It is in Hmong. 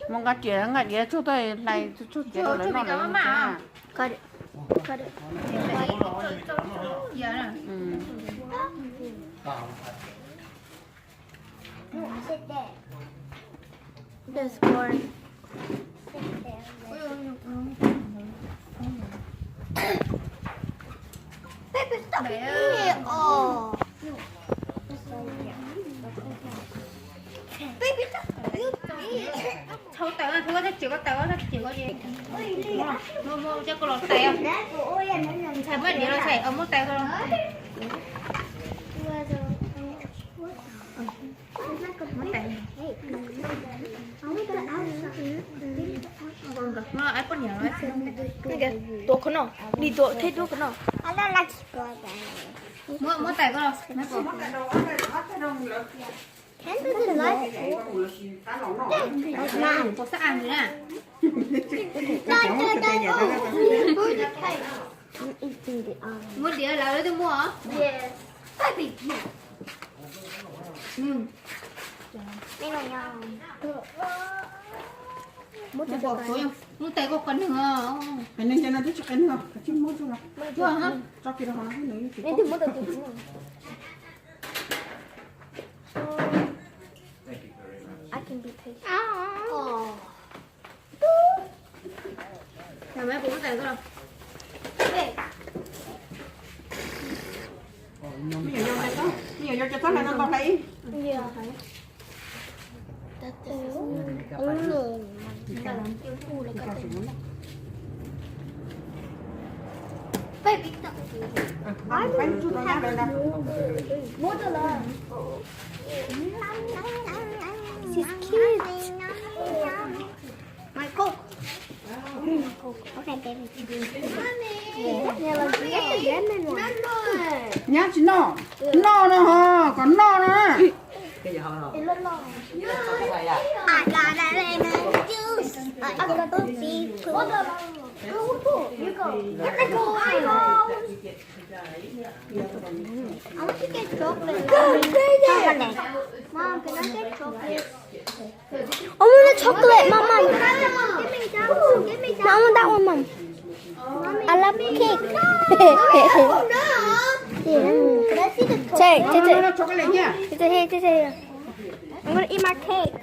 Muab nqa riam nqa diav tsuag tuaj hlais tsuag txiav rau lawv noj lawv. There's corn. Baby, stop it. Oh. Baby, stop it. Thau tais, thau tais, thau tais, thau tais. Muab, muab coj koj los tais. Ntshai muab diav los tais, muab tais koj los. Tuav qhov no, li tuav thiab tuav qhov no. Muab, muab tais koj los. Puas xab as na. Muab diav lawv twb muaj. Muab tais koj qhov nwg. Qhov nwg ces no twb tsis qhov nwg, tsis muab tso. Tso kiag rau hauv no, nws yeej tsis muab tau tus. I can be patient. Me nyuam yaus cov txob hlais no tau hlais ib. She's cute. My Coke. Okay, baby. Nyab tsis noj, noj no ho, kom noj no. I got a lemon juice. I got a big juice. I want to get chocolate. Mom, can I get chocolate? I want a chocolate, Mom, Mom. Give me that one. Give me that one. No, I want that one, Mom. I love cake. Take, take, take. Take it here, take it here. I'm gonna eat my cake.